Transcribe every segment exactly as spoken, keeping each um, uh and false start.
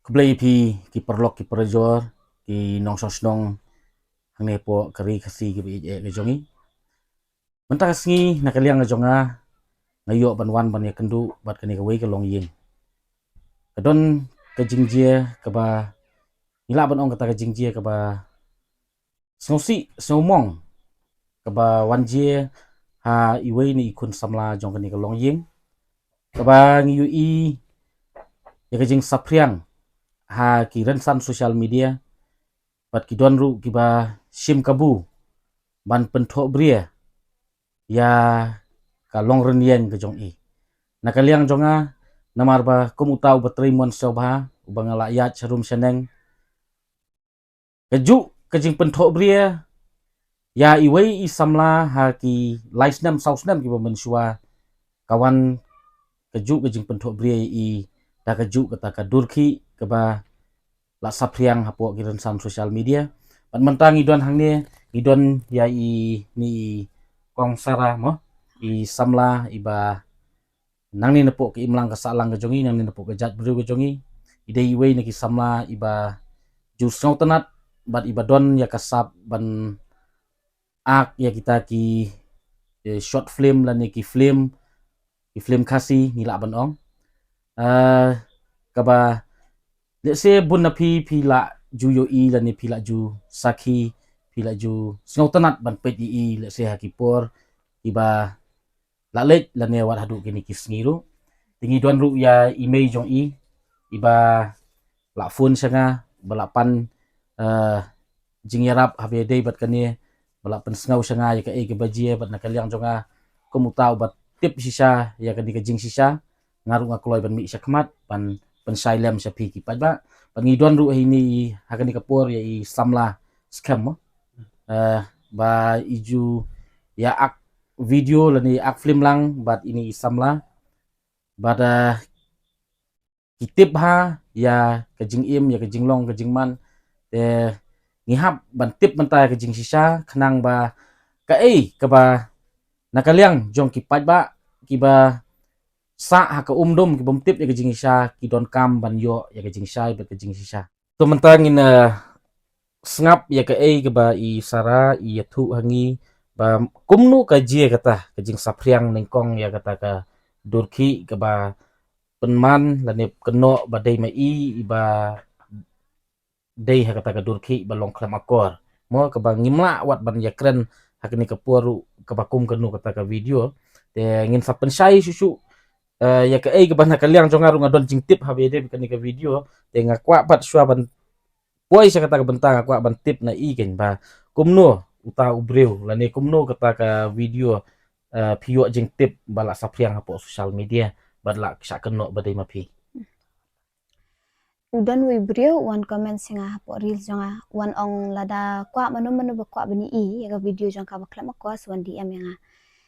Khublei ïa phi ki paralok ki parajor, ki nongshong shnong hangne hapoh ka ri Khasi kiba ïeit eh ka jong ngi. Mynta ka sngi na ka liang ka jong nga, nga ïoh ban wan ban ïakynduh bad kane kawei ka longïing. Ka don ka jingjia kaba, ngi lah ban ong kata ka jingjia kaba sngewsih sngewmong, kaba wan jia ha iwei na i khun samla jong kane ka longïing, kaba ngi ïohi ïa ka jingsaphriang ha ki rynsan social media, bad ki don ruh kiba shim kabu ban pynthohbria ïa ka longrynïeng ka jong i. Na ka liang jong nga, namar ba kum uta uba trei mon sngewbha, uba nga la ïaid sharum shaneng, kajuh ka jingpynthohbria ïa iwei i samla ha ki lai snem saw snem kiba mynshuwa, ka wan kajuh ka jingpynthohbria ïa i da kajuh kata ka durkhih kaba la saphriang hapoh ki rynsan social media. Bad mynta ngi don hangne, ngi don ïa ine i Kong Sara mo, i samla iba nangne napoh ka imlang ka sahlang ka jong i, nangne napoh ka jaitbynriew ka jong i, i dei iwei na ki samla iba ju sngewtynnat bad iba don ïa ka sap ban ak ïa kita ki, eh, short film lane ki film, ki film Khasi ngi lah ban ong. Eh, kaba, let's say, bun na phi, phi lah ju ïohi lane phi lah ju sakhi, phi lah ju sngewtynnat ban peit ïa i, let's say, ha ki por kiba la leit lane wat haduh kine ki sngi ruh. Te ngi don ruh ïa i mei jong i, iba la phone sha nga, ba la pan, eh, jingïarap haba ïadei bad kane, ba la pynsngew sha nga ïa kaei kaba jia, bad na ka liang jong nga, kum uta uba tip shisha ïa kane ka jingshisha, nga ruh nga kloi ban mih shakhmat ban pynshai lem sha phi ki paidbah. Bad ngi don ruh ha ine i, ha kane ka por, ïa i samla skhem mo, eh, ba i ju ïa ak video lane ak film lang bad ine i samla. Bad, eh, ki tip ha ïa ka jingim, ïa ka jinglong, ka jingman. Te ngi hap ban tip mynta ïa ka jingshisha, khnang ba kaei kaba na ka liang jong ki paidbah kiba sah ha ka umdum, ki bym tip ïa ka jingshisha, ki donkam ban ïoh ïa ka jingshai bad ka jingshisha. To mynta ngin, eh, sngap ïa kaei kaba i Sara i ïathuh ha ngi, ba kumno ka jia kata ka jingsaphriang nyngkong ïa kata ka durkhih kaba pynman lane kynnoh ba dei ma i, iba dei ha kata ka durkhih ba long khlem akor mo, kaba ngim lah wat ban ïakren ha kane ka por ruh kaba kum kano kata ka video. Te ngin sa pynshai shuh shuh, eh, ïa kaei kaba na ka liang jong nga ruh nga don jingtip haba ïadei bad kane ka video. Te nga kwah pat shuwa ban poi sha kata ka bynta, nga kwah ban tip na i keiñ ba kumno uta u briew lane kumno kata ka video, eh, phi ïoh jingtip ba la saphriang hapoh social media bad la shah kynnoh ba dei ma phi. U don uwei u briew u wan comment sha nga hapoh reels jong nga, u wan ong lada kwah mano mano ba kwah ban ïohi ïa ka video jong ka ba khlem akor, sa wan D M ïa nga.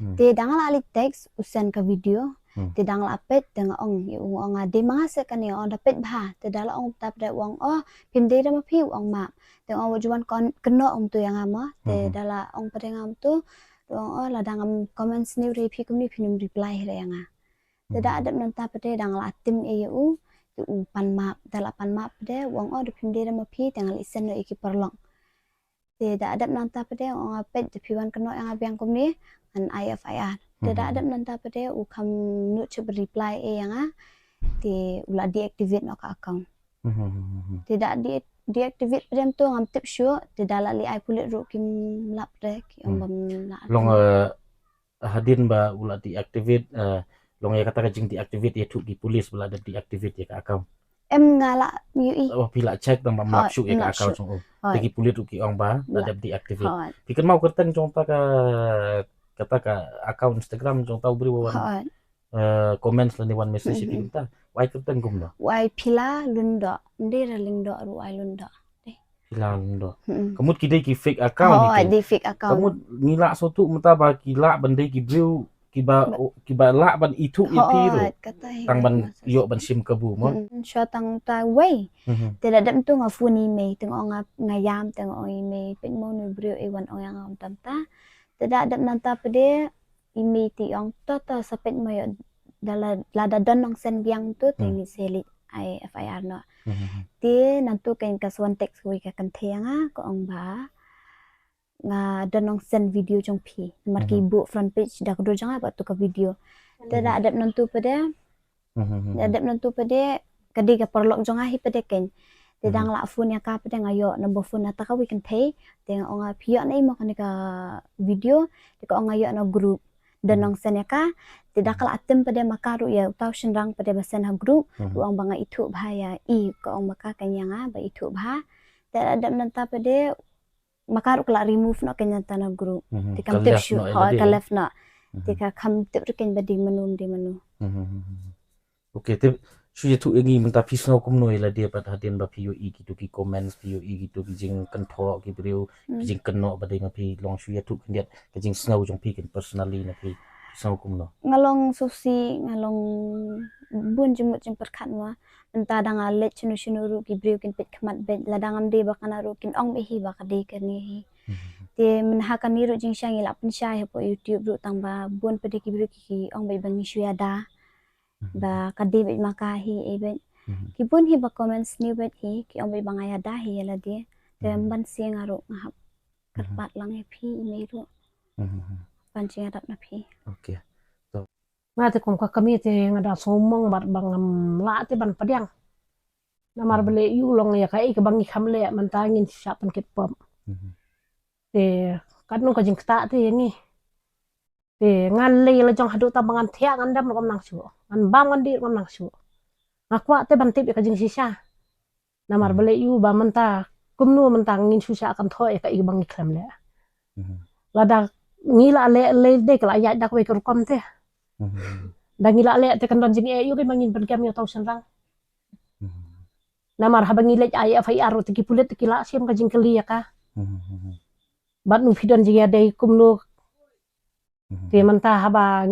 Hmm. Te da nga la leit text, u send ka video. Hmm. Te da nga la peit, te nga ong ïa u, nga ong, ah, dei ma nga seh kane, nga ong da peit bha. Te da la ong pat de u ong, oh, phim dei da ma phi, u ong map. Te nga ong wat ju wan kynnoh kumto ïa nga mo. Te da la ong pat de nga kumto, u ong, oh, lada ngam comment sniew re ïa phi kumne, phin ym reply re ïa nga. Te da dep nangta pat de da nga la tim ïa u, te u pan map, da la pan map pat de u ong, oh, da phim dei da ma phi, te nga la send noh ïa ki paralok. Te da dep nangta pat de u ong, ah, peit, da phi wan kynnoh ïa nga biang kumne, ngan ai F I R. Te da dep nangta pat de u kham nud shuh ban reply ïa nga, te u la deactivate noh ka account. Te da de-, deactivate pat de kumto ngam tip shuh, te da la leit ai pulit ruh kim lap de, ki ong bym lah. Long, eh, hadien ba u la deactivate, eh, long ïa kata ka jingdeactivate ïathuh ki pulit ba la dep deactivate ïa ka account? Em, nga la ïohi. Oh, phi la check tang ba mlak shuh ïa ka account jong u. Te ki pulit ruh ki ong ba la dep deactivate. Phi kynmaw kyrteng jong ta ka, kata ka account Instagram jong ta u briew ba wan, eh, comments lane wan message ïa phi mynta? U ai kyrteng kumno? U ai Phila Lyngdoh. Ym dei Lyngdoh ruh, u ai Lyngdoh. Phila Lyngdoh. Ka mut ki dei ki fake account. Hooid, dei fake account. Ka mut ngi lah sngewthuh mynta ba ki lah ban dei ki briew kiba, kiba lah ban ithuh ïa phi ruh. Tang ban ïoh ban shim kabu mo. Shuwa tang ta wei. Te da dep nangta nga phone ïa i mei, te nga ong nga, nga ïam, te nga ong ïa i mei, peit mo une u briew e wan ong ïa nga kumta. Te da dep nangta pat de i mei te i ong, to to sa peit mo ïoh, da la, lada don nongsend biang to te ngi sa leit ai F I R noh. Te nangtu kein ka sa wan text kawei ka kynthei ïa nga, ka ong ba nga don nong send video jong phi. Namar ki buh front page da ka dur jong nga bad tu ka video. Te da dep nangtu pat de, da dep nangtu pat de, ka dei ka paralok jong nga hi pat de kein. Te da nga la phone ïa ka pat de, nga ïoh number phone na ta kawei kynthei. Te nga ong nga, phi ïoh na i mo kane ka video? Te ka ong nga ïoh na group. Don nong send ïa ka. Te da ka la tim pat de ma ka ruh ïa uta u shynrang pat de ba send ha group. Te u ong ba nga ithuh bha ïa i, ka ong ma ka kein ïa nga ba ithuh bha. Te da dep nangta pat de ma ka ruh ka la remove noh kein nangta na group. Te kam tip shuh, ka left noh. Te ka kam tip ruh kein ba dei mano, dei mano. Okay, te shu ïathuh ïa ngi mynta, phi sngew kumno ïa lade pat hadien ba phi ïohi kito ki comments, phi ïohi kito ki jingkynthoh ki briew, ki jingkynnoh ba dei ma phi, long shu ïathuh khyndiat ka jingsngew jong phi kein personally na phi, phi sngew kumno? Nga long sngewsih, nga long bun jingmut jingpyrkhat mo. Mynta da nga leit shano shano ruh ki briew kin peit khmat beit, lada ngam dei ba kane ruh kin ong beit hi ba ka dei kane hi. Te mynha kane ruh jingshai ngi la pynshai hapoh YouTube ruh tang ba bun pat de ki briew ki, ki ong beit ba ngi shu ïada. Ba ka dei beit ma ka hi, eh, beit. Ki bun hi ba comment sniew beit hi, ki ong beit ba nga ïada hi ïa lade. Te ban sien nga ruh nga hap kyrpad lang ïa phi, i mei ruh. Ban jingïarap na phi. Okay. Nga te kum ka kmie te nga da sngewmong bad ba ngam lah te ban pdiang. Namar balei ïa u long ïa kaei kaba ngi kham leh mynta ngin shu shah pynkit pop. Te katno ka jingktah te ïa ngi. Te ngan leh la jong haduh tang ba ngan thiah ngan dem ruh ngam nang shuh. Ngan bam ngan dih ruh ngam nang shuh. Nga kwah te ban tip ïa ka jingshisha. Namar balei ïa u ba mynta kumno mynta ngin shu shah kynthoh ïa kaei ba ngi khlem leh. Lada ngi la leh lei dei ka la ïaid da kawei ka rukom te. Da ngi la leh te kan don jingeh ïa u ba ngin pynkem ïa uta u shynrang. Namar haba ngi leit ai F I R te ki pulit te ki la shim ka jingkylli ïa ka. Bad nu phi don jingïadei kumno. Te mynta haba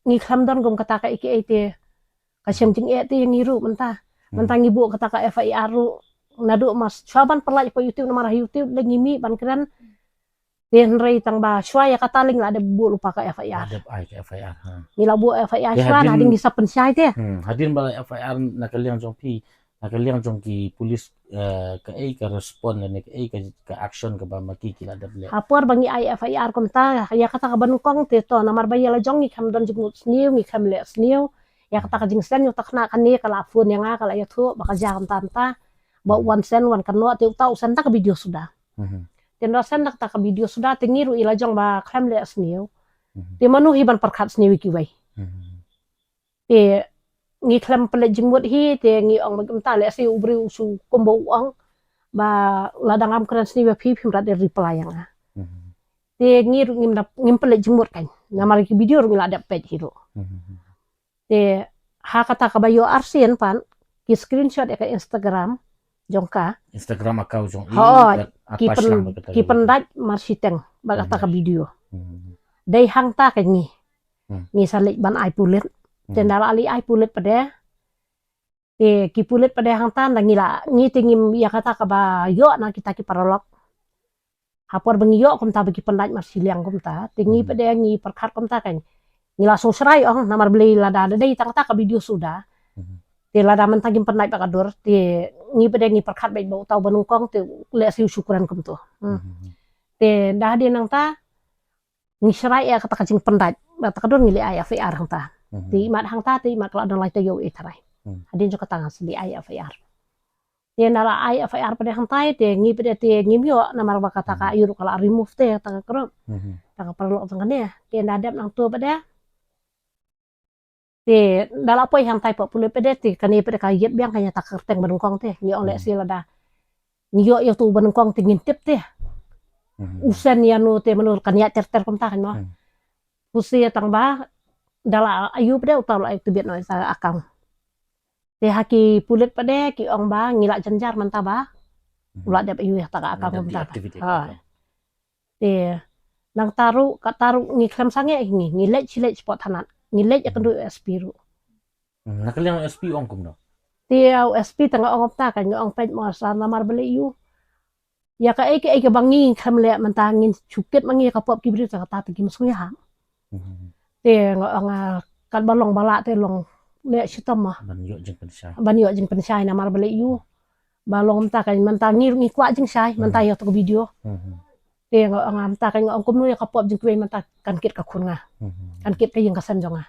ngi khlem don kum kata kaei kaei te ka shem jingeh te ïa ngi ruh mynta. Mynta ngi buh kata ka F I R ruh naduh ma shuwa ban pynlait hapoh YouTube, namar ha YouTube lei ngi mih ban kren. Te hynrei tang ba shuwa ïa kata lei ngi la dep buh lypa ka F I R. La dep ai ka F I R, ha. Ngi la buh F I R shuwa, hadien ngi sa pynshai te. Hadien ba la F I R na ka liang jong phi, na ka liang jong ki pulit, eh, kaei ka respond lane kaei ka, ka action kaba ma ki ki la dep leh? Ha por ba ngi ai F I R kumta ïa kata kaba nyngkong te to, namar ba ïa la jong ngi khlem don jingmut sniew, ngi khlem leh sniew. Ïa kata ka jingsend ïa uta khynnah kane ka la phone ïa nga ka la ïathuh ba ka jia kumta kumta. Ba u wan send wan kynnoh te uta u send ta ka video suda. Te ynda send ta ka video suda te ngi ruh ïa la jong ba khlem leh sniew. Te mano hi ban pyrkhat sniew ïa kiwei. Te ngi khlem pynleit jingmut hi, te ngi ong ba kumta lehse u briew u shu kumba u ong ba lada ngam kren sniew ïa phi phim rat reply ïa nga. Te ngi ruh ngim dap, ngim pynleit jingmut kan. Namar ki video ruh ngi la dep peit hi ruh. Te ha kata kaba ïoh arsien pat ki screenshot ïa ka Instagram jong ka. Instagram account jong i. Hooid, ki pyn, ki pyndait marshiteng bad kata ka video. Dei hangta ka ngi. Ngi sa leit ban ai pulit. Te ynda la leit ai pulit pat de. Te ki pulit pat de hangta ynda ngi la, ngi te ngim ïa kata kaba ïoh na kita ki paralok. Ha por ba ngi ïoh kumta ba ki pyndait marshiliang kumta, te ngi pat de ngi pyrkhat kumta kan. Ngi la sngewsrai ong namar balei lada dei tang kata ka video suda. Te lada mynta kim pyndait ba ka dur, te ngi pat de ngi pyrkhat beit ba uta uba nyngkong te lehse u shu kren kumto. Te da hadien nangta ngi srai ïa kata ka jingpyndait, ba ta ka dur ngi leit ai F I R hangta. Te imat hangta te imat ka la don lai taïew i tharai. Hadien jong kata nga sa leit ai F I R. Te ynda la ai F I R pat de hangtai te ngi pat de te ngim ïoh namar ba kata ka ayu ruh ka la remove te ta ka group. Ta ka paralok tang kane. Te ynda dep nangto pat de. Te ynda la poi hangtai pat pulit pat de te kane pat de ka ïit biang ka ïa ta ka kyrteng ba nyngkong te. Ngi ong lehse lada ngi ïoh ïa uto ba nyngkong te ngin tip te. U send ïa no te mano kan ïa ter ter kumta kan mo. Pusi tang ba ynda la ayu pat de uta u la activate noh ïa ta account. Te ha ki pulit pat de ki ong ba ngi la jynjar mynta ba u la dep ayu ïa ta ka account mynta. Te nangta ruh kata ruh ngi khlem sangeh hi ngi, ngi leit shi leit spot thanat, ngi leit ïakynduh S P ruh. Na ka liang S P ong kumno? Te u S P te nga ong kumta kan, nga ong peit mo sa namar balei ïa u. Ïa kaei kaei kaba ngi khlem leh mynta ngin shu kit ma ngi ka pop ki briew te kata te kim sngewham. Te nga ong katba long ba lah te long leh shitom ma. Ban ïoh jingpynshai. Ban ïoh jingpynshai namar ba leh ïu. Ba long mynta kan mynta ngi ngi kwah jingshai mynta ïa to video. Te nga nga mynta kan nga ong kumno ïa ka pop jingkwah mynta kan kit ka khun nga. Kan kit ka ïing ka sem jong nga.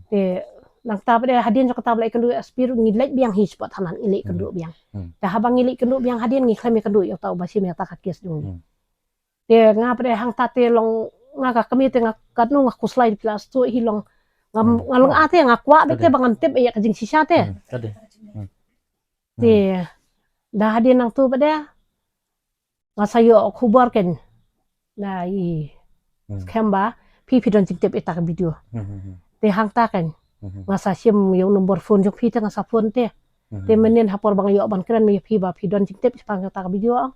Te nangta ba dei hadien jong kata ba leh kynduh S P ruh ngi leh biang hi spot hanan ngi leh kynduh biang. Te haba ngi leh kynduh biang hadien ngi khlem ïa kynduh ïa uta uba shim ïa ta ka kes jong ngi. Te nga pdeng hangta te long nga ka kmie te nga katno nga khuslai phi la sdang hi long nga nga long ate nga kwah beit te ba ngan tip ïa ka jingshisha te. Te da hadien nangtu pdeng nga sa ïoh khubor ken na i skhem ba phi phi don jingtip ïa ta ka video. Te hangta ken nga sa shim ïa u nombor phone jong phi te nga sa phone te. Te mynnin ha por ba nga ïoh ban kren ïa phi ba phi don jingtip shaphang ïa ta ka video.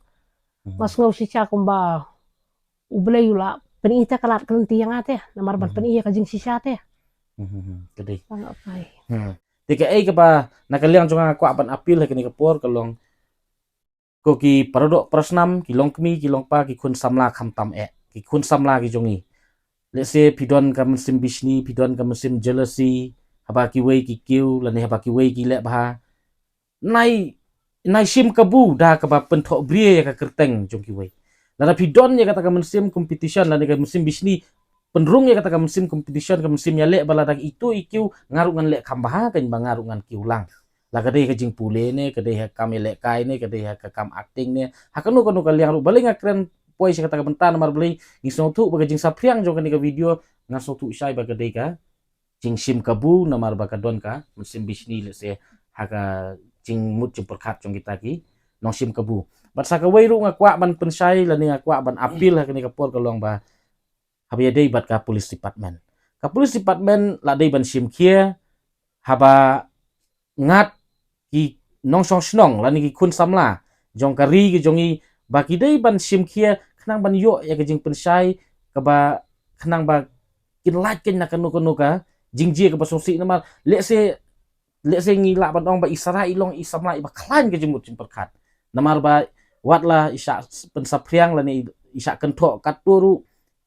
Nga sngew shisha kumba U Blei u la pyni te ka lad ka lynti ïa nga te namar ban pyni ïa ka jingshisha te. Ka dei. Te kaei kaba na ka liang jong nga kwah ban appeal ha kane ka por ka long ko ki paradoh parasnam ki longkmie ki longpa ki khun samla khamtam eh ki khun samla ki jong ngi. Let's say phi don ka mynsiem bishni phi don ka mynsiem jealousy haba kiwei ki kiew lane haba kiwei ki leh bha. Nai nai shim kabu da kaba pynthoh bria ïa ka kyrteng jong kiwei. Lada phi don ïa kata ka mynsiem competition lane ka mynsiem bishni pynrung ïa kata ka mynsiem competition ka mynsiem ïaleh ba lada itu i kiew nga ruh ngan leh kham bha kan ba nga ruh ngan kiew lang. La ka dei ka jingpule ne ka dei ha kam ïalehkai ne ka dei ha ka kam acting ne ha kano kano ka liang ruh balei nga kren poi sha kata ka bynta namar balei ngi sngewthuh ba ka jingsaphriang jong kane ka video nga sngewthuh shai ba ka dei ka jingshim kabu namar ba ka don ka mynsiem bishni lehse ha ka jingmut jingpyrkhat jong kita ki nongshim kabu. Bad sa kawei ruh nga kwah ban pynshai lane nga kwah ban appeal ha kane ka por ka long ba haba ïadei bad ka police department. Ka police department la dei ban shim khia haba ngat ki nongshong shnong lane ki khun samla jong ka ri ki jong i ba ki dei ban shim khia khnang ban ïoh ïa ka jingpynshai kaba khnang ba kin lait kin na kano kano ka jingjia kaba sngewsih namar lehse lehse ngi lah ban ong ba i Sara i long i samla iba khlaiñ ka jingmut jingpyrkhat. Namar ba wat la i shah pynsaphriang lane i shah kynthoh katto ruh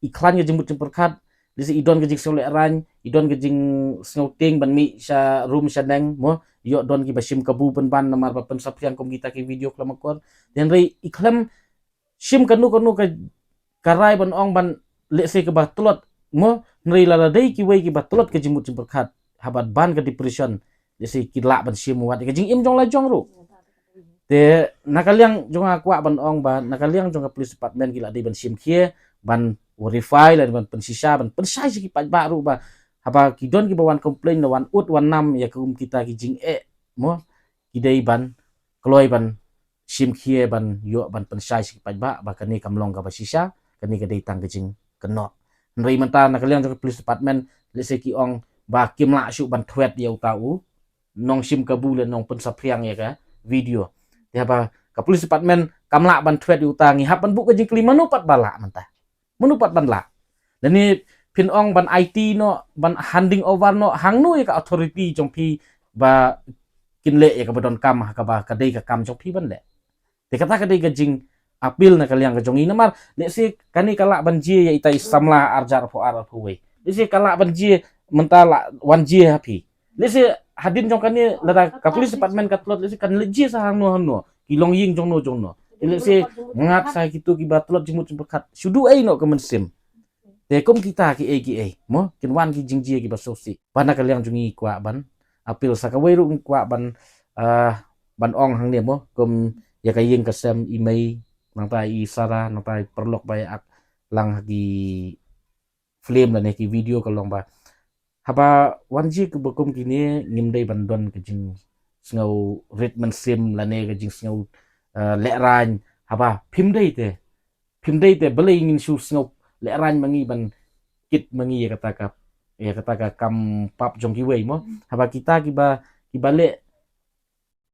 i khlaiñ ka jingmut jingpyrkhat. Lehse i don ka jingsngewlehraiñ i don ka jingsngewtieng ban mih sha rum sha neng mo ïoh don kiba shim kabu pynban namar ba pynsaphriang kum kita ki video khlem akor. Hynrei i khlem shim kano kano ka ka rai ban ong ban lehse kaba tlot mo hynrei lada dei kiwei kiba tlot ka jingmut jingpyrkhat haba ban ka depression lehse ki lah ban shim wat ka jingim jong la jong ruh. Te na ka liang jong nga kwah ban ong ba na ka liang jong ka police department ki la dei ban shim khia ban verify la ban pynshisha ban pynshai sha ki paidbah ruh ba haba ki don kiba wan complain la wan ut wan nam ïa ka um kita ki jingeh mo ki dei ban kloi ban shim khia ban ïoh ban pynshai sha ki paidbah ba kane kam long kaba shisha kane ka dei tang ka jingkynnoh. Hynrei mynta na ka liang jong ka police department lehse ki ong ba kim lah shuh ban thwet ïa uta u nongshim kabu le nongpynsaphriang ïa ka video. Te haba ka police department kam lah ban thwet ïa uta ngi hap ban buh ka jingkylli mano pat ba lah mynta. Mano pat ban lah. Lane phin ong ban aiti noh ban handing over noh hangno ïa ka authority jong phi ba kin leh ïa kaba donkam ha kaba ka dei ka kam jong phi ban leh. Te kata ka dei ka jingappeal na ka liang ka jong i namar lehse kane ka lah ban jia ïa ita i samla arjar pho ar pho wei. Lehse ka lah ban jia mynta lah wan jia ha phi. Lehse hadien jong kane lada ka police department ka tlot lehse kan leit jia sa hangno hangno ki longïing jongno jongno. Lehse ngat sa kito kiba tlot jingmut jingpyrkhat shu duh ei noh ka mynsiem. Te kum kita kiei kiei mo kin wan ki jingjia kiba sngewsih. Ba na ka liang jong i kwah ban appeal sa kawei ruh kwah ban ah ban ong hangne mo kum ïa ka ïing ka sem i mei nangta i Sara nangta i paralok ba ïa ak lang ha ki film lane ki video ka long ba haba wan jia kiba kum kine ngim dei ban don ka jingsngew rit mynsiem lane ka jingsngew eh, lehraiñ haba phim dei te phim dei te balei ngin shu sngew lehraiñ ma ngi ban kit ma ngi ïa kata ka ïa kata ka kam pap jong kiwei mo haba kita kiba kiba leh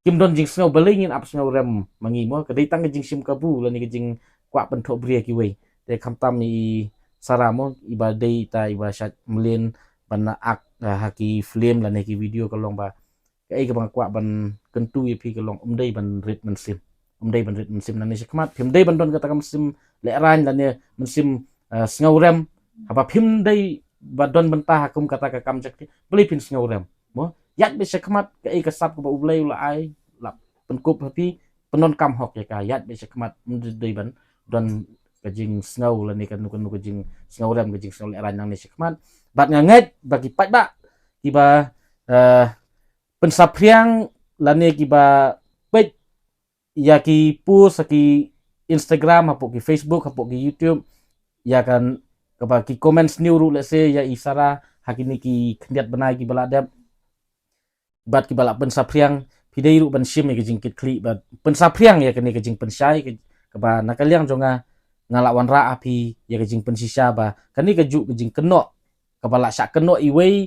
kim don jingsngew balei ngin ap sngew rem ma ngi mo ka dei tang ka jingshim kabu lane ka jingkwah pynthoh bria kiwei. Te khamtam i Sara mo iba dei ta iba shat mlien ban ak ha ki film lane ki video ka long ba kaei kaba nga kwah ban kyntu ïa phi ka long um dei ban rit mynsiem. Um dei ban rit mynsiem lane shakhmat phim dei ban don kata ka mynsiem lehraiñ lane mynsiem eh, sngew rem haba phim dei ba don bynta ha kum kata ka kam jong ki balei phin sngew rem. Ïaid beit shakhmat, kaei ka sap kaba U Blei u la ai, la pynkup ha phi, pyndonkam hok ïa ka, ïaid beit shakhmat, ym dei ban don ka jingsngew lane kano kano ka jingsngewrem, ka jingsngew lehraiñ nangne shakhmat. Bad nga ngeit ba ki paidbah kiba, eh, pynsaphriang lane kiba peit ïa ki post ha ki Instagram, hapoh ki Facebook, hapoh ki YouTube, ïa kan kaba ki comment sniew ruh, let's say, ïa i Sara ha kine ki khyndiat bnai kiba la dep, bad kiba la pynsaphriang, phi dei ruh ban shim ïa ka jingkitkhlieh bad pynsaphriang ïa kane ka jingpynshai ka, kaba na ka liang jong nga, nga la wanrah ha phi ïa ka jingpynshisha ba kane kajuh ka jingkynnoh kaba la shah kynnoh iwei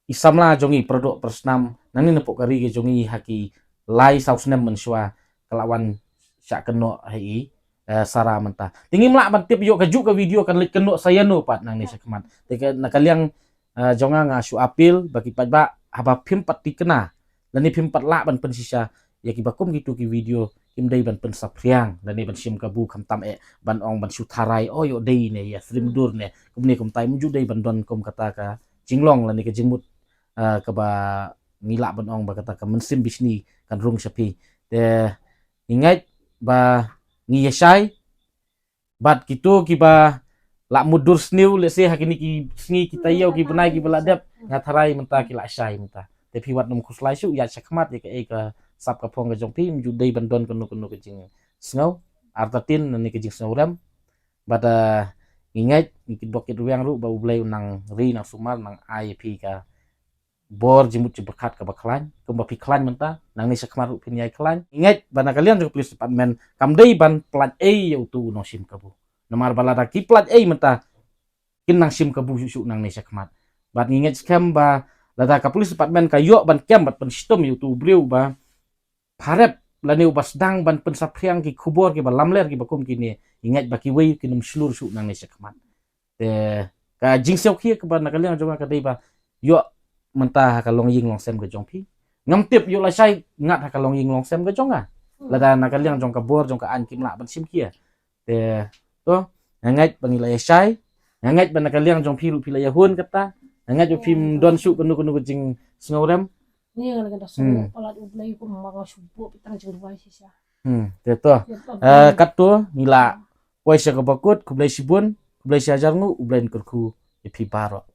i samla jong ngi, paradoh parasnam nangne napoh ka ri ka jong ngi ha ki lai saw snem mynshuwa, ka la wan shah kynnoh ha i, eh, Sara mynta. Te ngim lah ban tip ïoh kajuh ka video kan leit kynnoh sa ïano pat nangne shakhmat. Te ka, na ka liang, eh, jong nga, nga shu appeal ba ki paidbah, haba phim pat thikna lane phim pat lah ban pynshisha ïa kiba kum kito ki video, kim dei ban pynsaphriang lane ban shim kabu, khamtam eh ban ong, ban shu tharai, oh, ïoh dei ne ïa srim dur ne kumne kumtai. Ym ju dei ban don kum kata ka jinglong lane ka jingmut, eh, kaba ngi lah ban ong ba kata ka mynsiem bishni kan rung sha phi. Te ngi ngeit ba ngi ïa shai, bad kito kiba la mutdur sniew, let's say, ha kine ki sngi, ki taïew, ki bnai kiba la dep, nga tharai mynta ki la shai mynta. Te phi wat nym khuslai shuh, ïaid shakhmat ïa kaei ka sap ka phong ka jong phi, ym ju dei ban don kano kano ka jingsngew artatien lane ka jingsngewrem. Bad, eh, ngi ngeit, ngi kitbok kitrwiang ruh ba U Blei u nang ri, nang sumar, nang ai ïa phi ka bor jingmut jingpyrkhat kaba khlaiñ, kumba phi khlaiñ mynta, nangne shakhmat ruh phin ïai khlaiñ. Ngi ngeit ba na ka liang jong ka police department kam dei ban pyllait ei ïa uto u nongshim kabu. Namar ba lada ki pyllait ei mynta, kin nang shim kabu shuh shuh nangne shakhmat. Bad ngi ngeit skhem ba lada ka police department ka ïoh ban kem bad pynshitom ïa uto u briew ba pharep lane uba sdang ban pynsaphriang ki khubor kiba lamler kiba kum kine, ngi ngeit ba kiwei kin ym shlur shuh nangne shakhmat. Te ka jingsngewkhia kaba na ka liang jong nga ka dei ba ïoh mynta ha ka longïing longsem ka jong phi. Ngam tip ïoh lashai ngat ha ka longïing longsem ka jong nga. Hmm. Lada na ka liang jong ka bor jong ka aiñ kim lah ban shim khia. Te to, nga ngeit ba ngi la ïa shai. Nga ngeit ba na ka liang jong phi ruh phi la ïa hun kata. Nga ngeit ba phim don shuh kano kano ka jingsngewrem. Ni nga la kata. Hmm. Sngewbha palat U Blei kum ma nga shu buh pi tang jingduwai shisha. Hmm, te to. Te to. Eh, katto ngi la poi sha kaba kut, khublei shibun, khublei shihajar nguh, U Blei un kyrkhu ïa phi baroh.